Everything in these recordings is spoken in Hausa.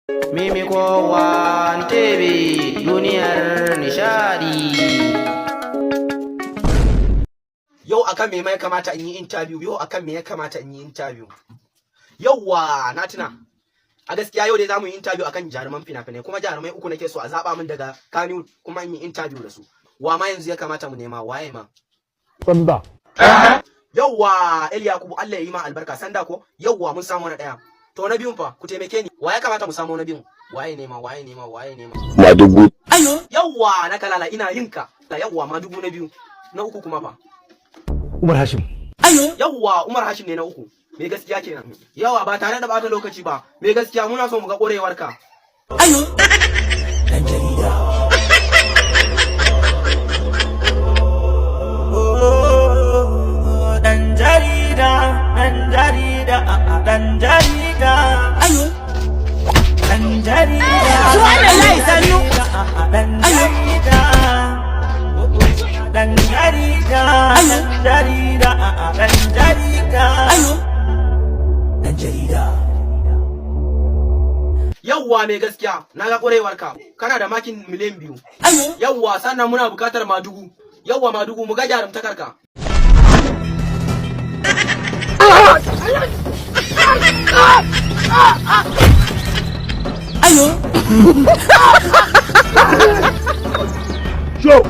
Mimiko One TV, duniyar nishadi. Yau akan me ya kamata in yi interview? Yau akan me ya kamata in yi interview? Yauwa, na tuna. A gaskiya yau dai zamu yi interview akan jaruman fina-finai, kuma jarumai uku nake so a zaba min daga Kannywood kuma in yi interview da su. Wa ma yanzu ya kamata mu nema? Waye ma? Sanda. Yauwa, El Yakubu, Allah ya yi ma albarka. Sanda ko? Yauwa, mun samu na daya. To, na biyun fa? Ku taimake ni. Wa ya kamata mu samu na biyun? Waye ne ma? Waye ne ma? Waye ne ma? Madugu. Yauwa, na kalala ina yinka. Yauwa, Madugu na biyu. Na uku kuma fa? Umar Hashim. Yawwa, Umar Hashim ne na uku. Mai gaskiya kenan. Yawa, ba tare da bata lokaci ba. Mai gaskiya, muna so mu ga ƙwarewarka. Dan jarida. Dan jarida, dan jarida, dan jarida. Dan jarida. Subhanallahi, sannu. Dan jarida. Dan jarida, dan jarida, dan jarida. Dan jarida. Yawwa, mai gaskiya, na ga ƙwarewarka. Kana da makin 2,000,000. Yawwa, sannan muna buƙatar Madugu. Yawwa, Madugu, mu ga jarumtakarka. Show.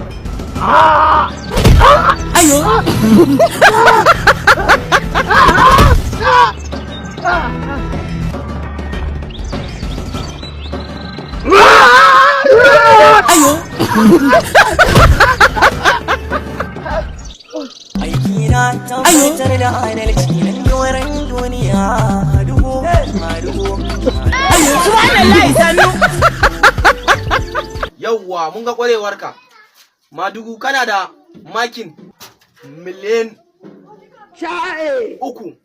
Aikina tabbatar da adalci nan doron duniya. Madugu, madugu. Subhanallahi, sannu. Yawwa, mun ga ƙwarewarka. Madugu, kana da makin 3,000,000.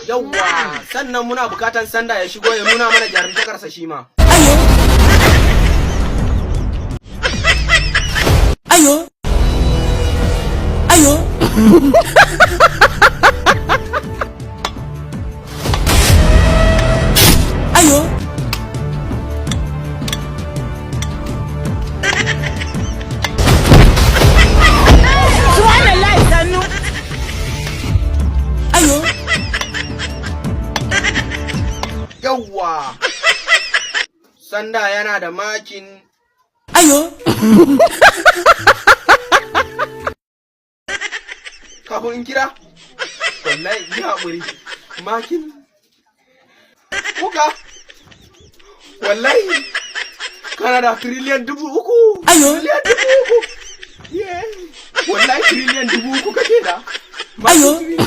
Yawwa, sannan muna buƙatar Sanda ya shigo ya nuna mana jarumtakarsa shi ma. Subhanallahi, sannu. Yawwa. Sanda yana da makin kafin in kira. Wallahi yi haƙuri. Makin kuka. Wallahi kana da 3,000,000,000. 3,000,000,000. Yeah. Wallahi 3,000,000,000 kake da. Makin